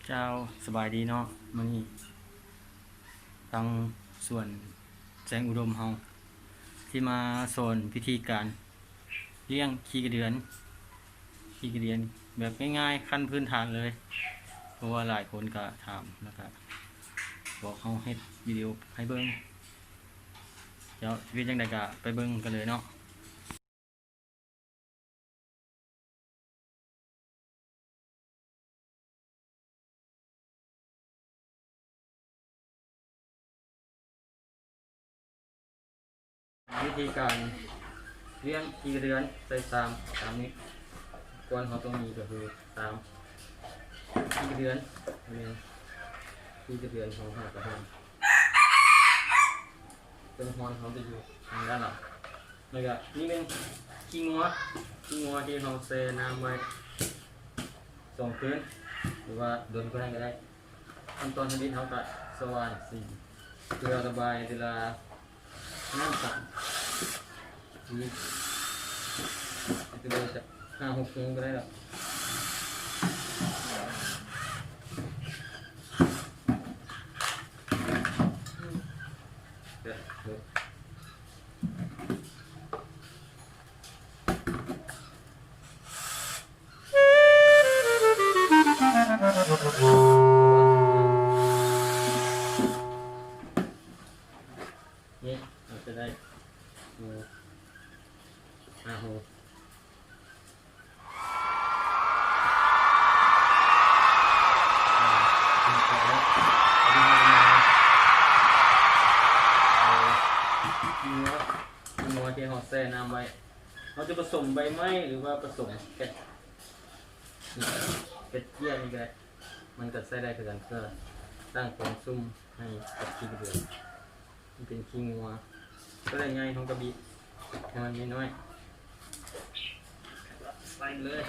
ເຈົ້າ ສະບາຍດີເນາະ ມື້ນີ້ທາງສວນແສງອຸດົມເຮົາ ທີ່ມາສອນວິທີການລ້ຽງຂີ້ກະເດືອນ ຂີ້ກະເດືອນແບບງ່າຍໆ ຂັ້ນພື້ນຖານເລີຍ ເພາະວ່າຫຼາຍຄົນກະຖາມ ແລ້ວກະບອກເຮົາເຮັດວິດີໂອໃຫ້ເບິ່ງ. ເຈົ້າ ຊິເປັນຈັ່ງໃດກະໄປເບິ່ງກັນເລີຍເນາະ. ວິທີການລ້ຽງຂີ້ກະເດືອນໃສ່ຊາມຕາມນີ້. ກ່ອນເຮົາຕ້ອງມີກະຄືຊາມ ຂີ້ກະເດືອນ ແມ່ນ ຂີ້ກະເດືອນຂອງເຮົາກະຄື ຕົ້ນຮອນເຮົາຈະຢູ່ທາງດ້ານຫຼັງ. ແລ້ວກະນີ້ແມ່ນຂີ້ງົວ ຂີ້ງົວທີ່ເຮົາແຊ່ນ້ຳໄວ້ສອງຄືນ ຫຼືວ່າດົນກວ່ານັ້ນກະໄດ້. ຂັ້ນຕອນທຳອິດເຮົາກະສະຫວ່ານສີ ເພື່ອລະບາຍເວລານ້ຳຂັງ. ນີ້ ຈະເລີຍຈັກຫ້າຫົກໂມງກະໄດ້ດອກ. ນີ້ ເຮົາຈະໄດ້ ເອີ ຫ້າໂຮ ງົວທີ່ເຮົາແຊ່ນ້ຳໄວ້ ເຮົາຈະປະສົມໃບໄມ້ ຫຼືວ່າປະສົມແກະ ແກະເຈ້ຍນີ້ກະໄດ້ ມັນກະໃຊ້ໄດ້ຄືກັນ ເພື່ອສ້າງຄວາມຊຸ່ມໃຫ້ກັບຂີ້ກະເດືອນ. ມັນເປັນຂີ້ງົວ ໂຕໃດໃຫຍ່ເຮົາກະບີບໃຫ້ມັນນ້ອຍໆ ໃສ່ເລີຍ.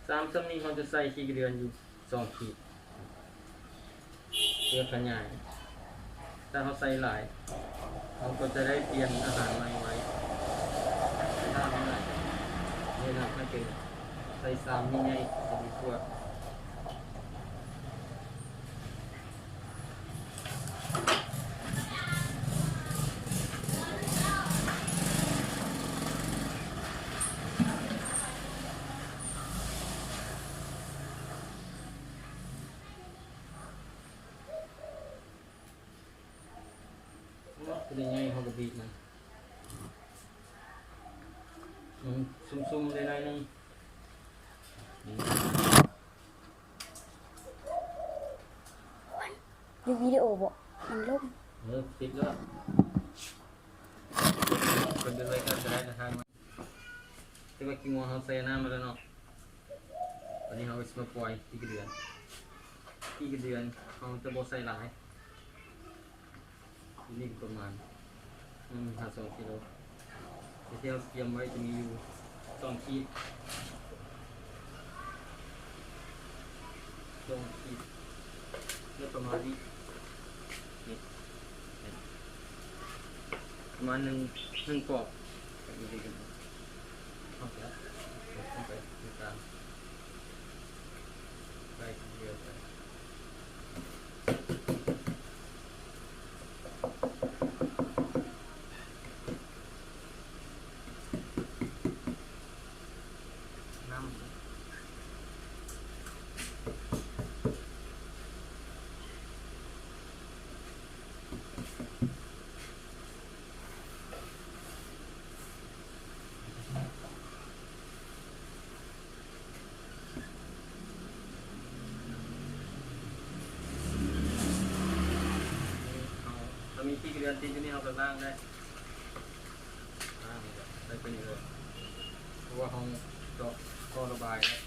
ຊາມສ່ຳນີ້ເຮົາຈະໃສ່ຂີ້ກະເດືອນຢູ່ສອງຂີດ ເພື່ອຂະຫຍາຍ. ຖ້າເຮົາໃສ່ຫຼາຍ ເຮົາກະຈະໄດ້ປ່ຽນອາຫານໃໝ່ໄວ. ຖ້າມັນຫຼາຍ ແນະນຳໃຫ້ເປັນໃສ່ຊາມໃຫຍ່ໆ ຈະດີກວ່າ. ໂອ້ ໂຕໃຫຍ່ເຮົາກະບີບມັນ ມັນຊຸ່ມໆ ໄດ້ໜ້ອຍໜຶ່ງ. ຢູ່ວິດີໂອບໍ່? ມັນລົງ. ເອີ ປິດແລ້ວ ເປັນໄວການກະໄດ້ນະ ທາງ ແຕ່ວ່າຂີ້ງົວເຮົາໃສ່ນ້ຳມາແລ້ວເນາະ. ບາດນີ້ເຮົາກະຊິມາປ່ອຍຂີ້ກະເດືອນ. ຂີ້ກະເດືອນເຮົາຈະບໍ່ໃສ່ຫຼາຍ ນີ້ກະປະມານໜຶ່ງຫາສອງກິໂລ. ທີ່ເຮົາຕຽມໄວ້ຈະມີຢູ່ສອງຂີດ ສອງຂີດ ໄດ້ປະມານນີ້ ນີ້ ປະມານໜຶ່ງ ໜຶ່ງປອກ. ເອົາແລ້ວ ເອົາໄປ ໄປຕາມ ໄປ ເດີນໄປ. ເຮົາ ຖ້າມີຂີ້ກະເດືອນຕິດຢູ່ນີ້ ເຮົາກະລ້າງໄດ້ ລ້າງແລ້ວກະໃສ່ໂຕນີ້ເລີຍ ເພາະວ່າເຮົາເຈາະທໍ່ລະບາຍແລ້ວ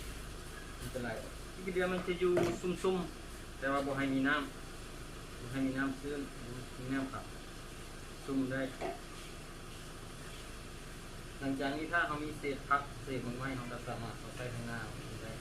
ມັນຈະໄຫຼອອກ. ຂີ້ກະເດືອນມັນຈະຢູ່ຊຸ່ມໆ ແຕ່ວ່າບໍ່ໃຫ້ມີນ້ຳ ບໍ່ໃຫ້ມີນ້ຳຊືນ ມີນ້ຳຂັງ ຊຸ່ມໄດ້. ຫຼັງຈາກນີ້ ຖ້າເຮົາມີເສດຜັກ ເສດໝາກໄມ້ ເຮົາກະສາມາດເອົາໃສ່ທາງໜ້າໄດ້.